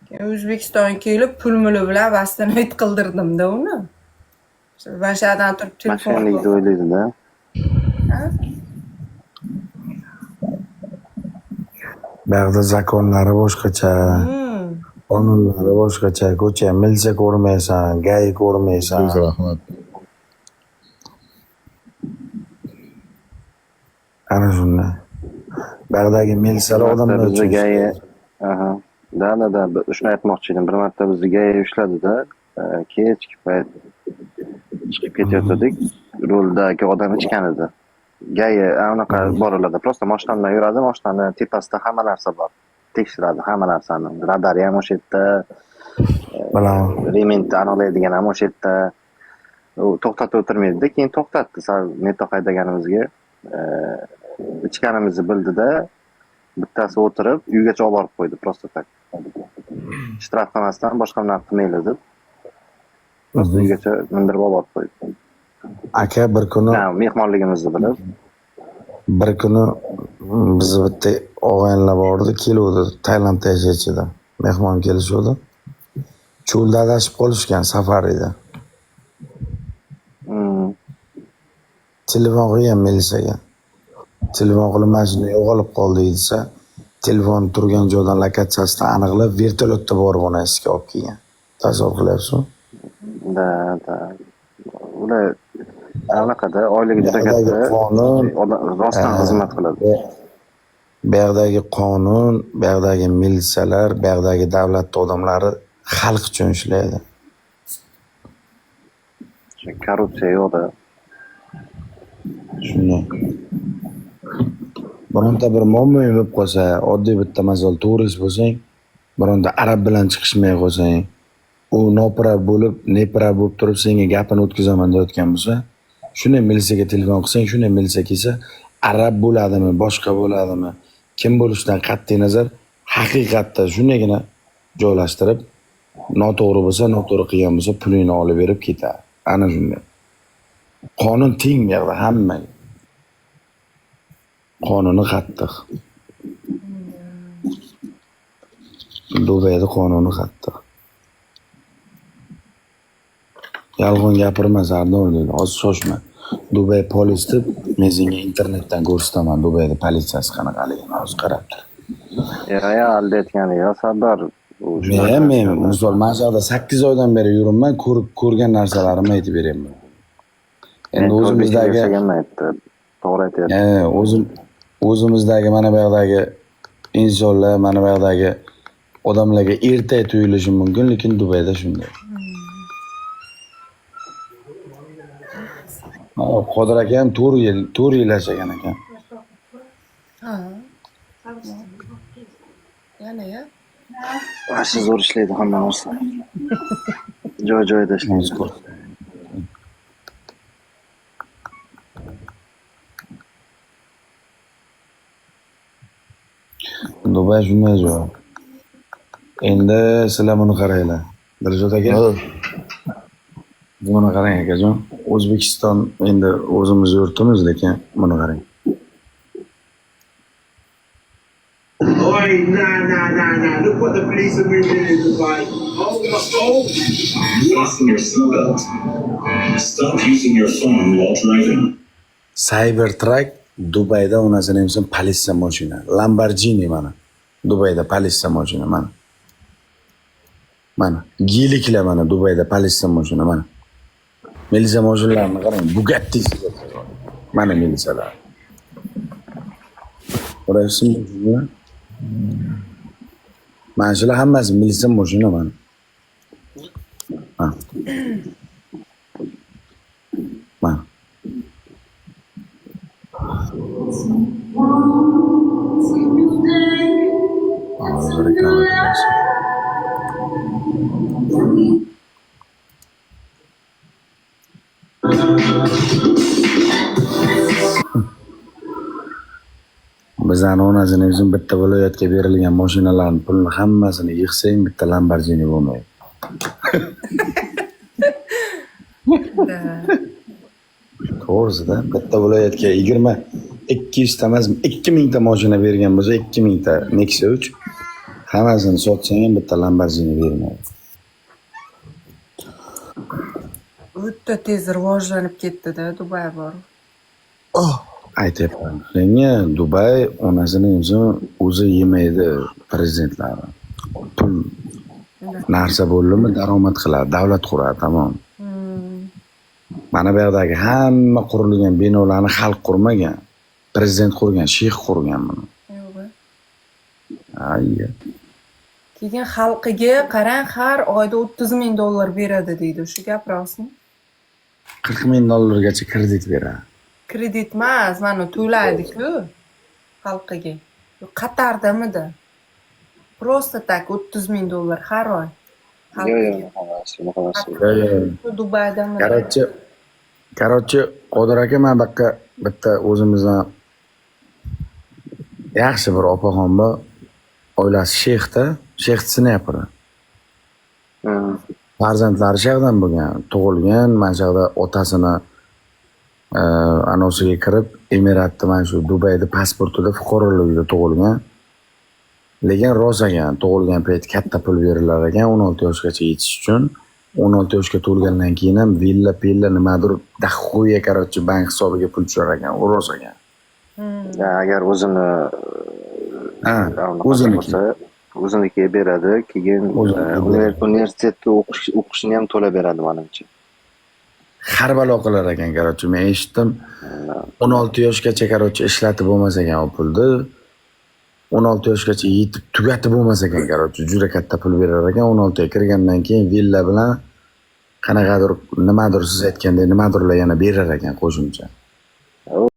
Keyin O'zbekistonga kelib pul muli bilan восстановить qildirdim-da uni. Mana shu yerdan turib telefon Mashinalik qilib. o'ylaydida. Ha? Bu yoqda zakonlari boshqacha, qonunlari boshqacha. Ko'cha milsa ko'rmaysan, gay ko'rmaysan. Ko'z rahmat. Ana shunday. Bu yoqdagi milsalar Bir marta odamlar bizni uchun GAI ishlaydi. Aha. Да, да, да. Shuni aytmoqchi edim. Bir marta bizni GAI ushladida, kechki payt chiqib ketayotgandik. Ruldagi odam ichgan edi. GAI anaqa bor ularda. Просто mashina bilan yuradi, mashinani tepasida hamma narsa bor. Tekshiradi hamma narsani. Radari ham o'sha yerda, Bilaman. Rementni aniqlaydigan ham o'sha yerda. U to'xtatib o'tirmaydi-da, keyin to'xtatdi sal neto haydaganimizga. Ichganimizni bildida, bittasi o'tirib uygacha olib borib qo'ydi просто так. Shtraf qilmasdan boshqa bunaqa qilmanglar deb. Просто uygacha mindirib olib borib qo'ydi. Aka bir kuni Ha, mehmonligimizni bilib. bir kuni bizni bitta og'aynilar bordi, keluvdi, Tailandda yashaychi edi. Mehmon kelishuvdi. Cho'lda adashib qolishgan safarida. Telefon qilgan milisaga. Telefon qilib mana shunday yo'qolib qoldi desa, telefon turgan joydan lokatsiyasini aniqlab, vertolyotda borib onasiga olib kelgan. Tasavvur qilyapsizmi? Да, да. Ular anaqada oyligi juda Bu yoqdagi katta. qonun, Odam rostdan xizmat qiladi. Bu yoqdagi qonun, bu yoqdagi milisalar, bu yoqdagi davlat odamlari xalq uchun ishlaydi. Korrupsiya yo'qda. Shunday. Bironta bir muammoing bo'lib qolsa, oddiy bitta misol turist bo'lsang, bironta arab bilan chiqishmay qolsang, u noprав bo'lib, neprав bo'lib turib senga gapini o'tkazaman deyotgan bo'lsa, shunday milisaga telefon qilsang, shunday milisa kelsa, arab bo'ladimi, boshqa bo'ladimi, kim bo'lishidan qat'iy nazar, haqiqatda shundaygina joylashtirib, noto'g'ri bo'lsa, noto'g'ri qilgan bo'lsa, pulingni olib berib ketadi. Ana shunday. Qonun teng bu yoqda hammaga. Qonuni qattiq. Dubayda qonuni qattiq. Yolg'on gapirma Sardor dedi. Hozir shoshma. Dubay polis deb men senga internetdan ko'rsataman Dubayda politsiyasi qanaqaligini hozir qarab tur. Ya, ya, aldayotgani yo'q, Sardor. U Men misol mana shu yoqda 8 oydan beri yuribman, ko'rib ko'rgan narsalarimni aytib beryapman. Endi o'zimizdagi yashaganman aytdi. To'g'ri aytyapti. O'zimizdagi mana bu yoqdagi insonlar, mana bu yoqdagi odamlarga erta tuyulishi mumkin, lekin Dubayda shunday. Ha, Qodir aka ham 4 yil, 4 yil yashagan ekan. Ha. Yana ya. Вообще zo'r ishlaydi hamma narsa. Joy-joyida ishlaydi. Hozir ko'r. Dubay shunday joy. Endi sizlar buni qaranglar. Dilshod aka, buni qarang akajon. O'zbekiston endi o'zimiz yurtimiz, lekin buni qarang. Oi, nah, nah, nah, nah. Look what the police are moving in Dubai. Oh, my, oh. Fasten your seatbelt. Stop using your phone while driving. Cybertruck Dubayda onasini emsin politsiya mashina. Lamborghini mana. Dubayda politsiya mashina mana. Mana Geliklar mana Dubayda politsiya mashina mana. Militsiya mashinalarini qarang, Bugatti. Mana militsiyalar. Ko'ryapsizmi? Mana shular hammasi militsiya mashina mana. Ha. Mana. Hozir reklama berasiz. Bizani onasini bizim bitta viloyatga berilgan mashinalarni pulini hammasini yig'sang bitta Lamborghini bo'lmaydi. Да. To'g'risida bitta viloyatga 22 yuzta emas, 2000 ta mashina bergan bo'lsa, 2000 ta Nexia 3 Hammasini sotsang ham bitta Lamborghini bermaydi. O'ta tez rivojlanib ketdi-da Dubay bor. Aytyapman senga, Dubay onasini o'zi o'zi yemaydi prezidentlari. Pul narsa bo'ldimi, daromad qiladi, davlat quradi, tamom. Mana bu yoqdagi hamma qurilgan binolarni xalq qurmagan. Prezident qurgan, sheyx qurgan buni. Yo'q. Ayya. Keyin xalqiga qarang, har oyda 30 ming dollar beradi deydi. Shu gap rostmi? 40 ming dollargacha kredit beradi. Kredit emas, mana to'laydi-ku xalqiga. Qatardamidi? Просто так 30 ming dollar har oy. Yo'q, Xalqiga. unaqa emas, unaqa emas. Yo'q. Dubaydamidi? Короче, Qodir aka, man bu yoqqa bitta o'zimizdan yaxshi bir opaxon bor. Oilasi sheyxda, sheyxchisini gapiradi. Farzandlari shu yoqdan bo'lgan, tug'ilgan, mana shu yoqda otasini anosiga kirib, Emiratda, mana shu Dubayda pasportida fuqaroligida tug'ilgan. Lekin rost ekan, tug'ilgan payt katta pul berilar ekan 16 yoshgacha yetish uchun. 16 yoshga to'lgandan keyin ham villa, pilla, nimadir дохуя, короче, bank hisobiga pul tushar ekan. U rost ekan. Ya, agar o'zini Ha, unaqa o'ziniki. bo'lsa, o'zinikiga beradi, keyin O'ziniki beradi. Universitetda o'qishini ham to'lab beradi, manimcha. Har balo qilar ekan, короче, men eshitdim. 16 yoshgacha, короче, ishlatib bo'lmas ekan u pulni. 16 yoshgacha yetib tugatib bo'lmas ekan, короче, juda katta pul berar ekan. 16 ga kirgandan keyin villa bilan qanaqadir nimadir, siz aytgandek, nimadirlar yana berar ekan qo'shimcha.